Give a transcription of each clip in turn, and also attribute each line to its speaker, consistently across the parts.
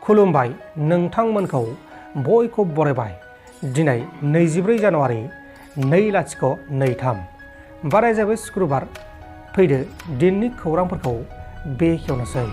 Speaker 1: खुलुमबाय नोंथांमोनखौ बयखौ बरायबाय। दिनै 24 जानुवारि 2023 बाराय जाबाय शुक्रबार। फैदो दिननि खौरांफोरखौ बेखेवनोसै।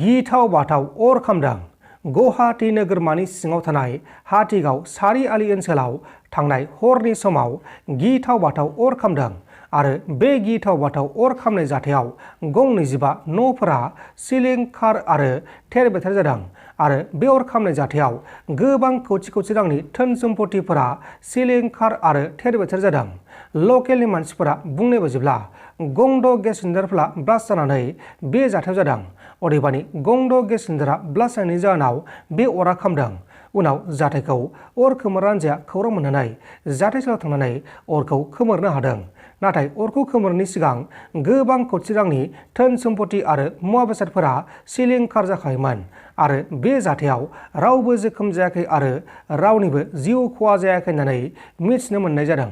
Speaker 1: गिथाव बाथाव अर खामदों। गुवाहाटी नोगोरमानि सिङाव थानाय हाथिगाव सारिआलि ओनसोलाव थांनाय हरनि समाव गिथाव बाथाव अर खामदों आरो बे गिथाव बाथाव अर खामनाय जाथायाव गं 25 न'फोरा सिलिंखार आरो थेर बेथेर जादों आरो बे अर खामनाय जाथायाव गोबां कौटि रांनि धोन सम्पतिफोरा सिलिंखार आरो थेर बेथेर जादों। लकेलनि मानसिफोरा बुंनाय बायदिब्ला गं 6 गेस सिलिन्डारफोरा ब्लास्ट जानानै बे जाथायाव जादों। अदेबानि गं 6 गेस सिलिन्डारा ब्लास्ट जानायनि जाहोनाव बे अरा खामदों। उनाव जाथायखौ अर खोमोरग्रा हानजाया खौरां मोननानै जाथायसालियाव थांनानै अरखौ खोमोरनो हादों। नाथाय अरखौ खोमोरनायनि सिगां गोबां कौटि रांनि धोन सम्पति आरो मुवा बेसादफोरा सिलिंखार जाखायोमोन आरो बे जाथायाव रावबो जोखोम जायाखै आरो रावनिबो जिउ खहा जायाखै होननानै मिथिनो मोननाय जादों।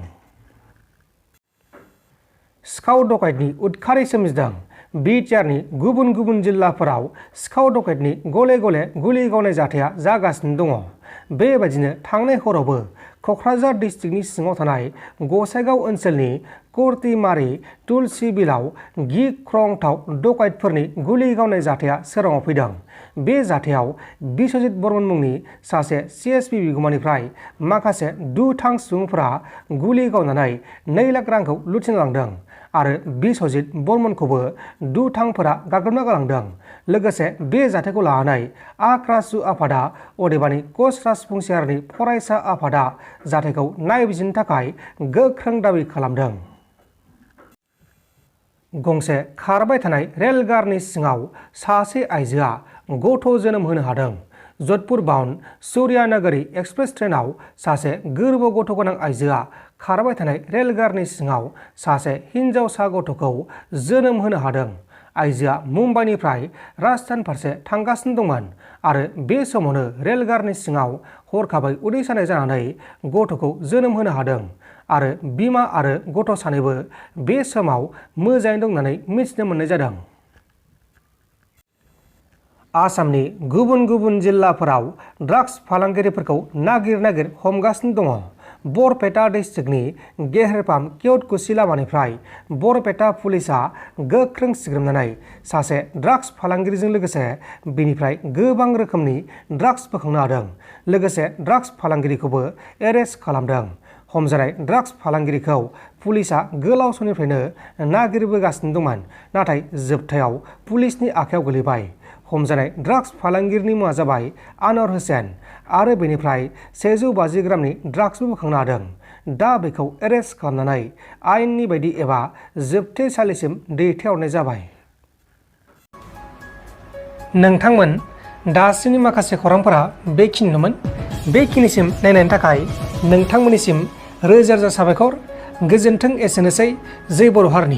Speaker 1: सिखाव डकाइतनि उदखारि सोमजिदों। btrनि गुबुन गुबुन जिल्लाफोराव सिखाव डकाइतनि गले गले गुलि गावनाय जाथाया जागासिनो दङ। बेबायदिनो थांनाय हरावबो क'क्राझार डिस्ट्रिक्टनि सिङाव थानाय गसाइगाव ओनसोलनि कर्टिमारि तुलसि बिलाव गिख्रंथाव डकाइतफोरनि गुलि गावनाय जाथाया सोराङाव फैदों। बे जाथायाव बिश्वजित बर्मन मुंनि सासे CSP बिगुमानिफ्राय माखासे दुथां सुबुंफोरा गुलि गावनानै 2 लाख रांखौ लुथिना लांदों आरो बिश्वजित बर्मनखौबो दुथांफोरा गाग्लोबना गालांदों। लोगोसे बे जाथायखौ लानानै आक्रासु आफादा अदेबानि कच राजबंसियारिनि फरायसा आफादा जाथायखौ नायबिजिरनो थाखाय गोख्रों दाबि खालामदों। गंसे खारबाय थानाय रेलगारिनि सिङाव सासे आइजोआ गथ' जोनोम होनो हादों। जधपुर बाउन्ड सूर्यानगरी एक्सप्रेस ट्रेनाव सासे गोरबो गथ' गोनां आइजोआ खारबाय थानाय रेलगारिनि सिङाव सासे हिनजावसा गथ'खौ जोनोम होनो हादों। आइजोआ मुम्बाइनिफ्राय राजस्थान फारसे थांगासिनो दंमोन आरो बे समावनो रेलगारिनि सिङाव हरखाबै उदै सानाय जानानै गथ'खौ जोनोम होनो हादों आरो बिमा आरो गथ' सानैबो बे समाव मोजाङै दं होननानै मिथिनो मोननाय जादों। आसामनि गुबुन गुबुन जिल्लाफोराव ड्राग्स फालांगिरिफोरखौ नागिर हमगासिनो दङ। बरपेटा डिस्ट्रिक्टनि गेहेरपाम कियतकुसि लामानिफ्राय बरपेटा पुलिसा गोख्रों सिग्रोमनानै सासे ड्राग्स फालांगिरिजों लोगोसे बिनिफ्राय गोबां रोखोमनि ड्राग्स बोखांनो हादों। लोगोसे ड्राग्स फालांगिरिखौबो एरेस्ट खालामदों। हमजानाय ड्राग्स फालांगिरिखौ पुलिसा गोलाव समनिफ्रायनो नागिरबोगासिनो दंमोन, नाथाय जोबथायाव पुलिसनि आखायाव गोलैबाय। हमजानाय ड्राग्स फालांगिरिनि मुङा जाबाय आनर हुसैन आरो बेनिफ्राय 150 ग्रामनि ड्राग्सबो बोखांनो हादों। दा बेखौ एरेस्ट खालामनानै आयेननि बायदि एबा जोबथेसालिसिम दैथायहरनाय जाबाय। नोंथांमोन दासिमनि माखासे खौरांफोरा बेखिनिनोमोन। बेखिनिसिम नायनायनि थाखाय नोंथांमोननिसिम रोजा रोजा साबायखर। गोजोन्थों। एसेनोसै। जै बर' हारिनि।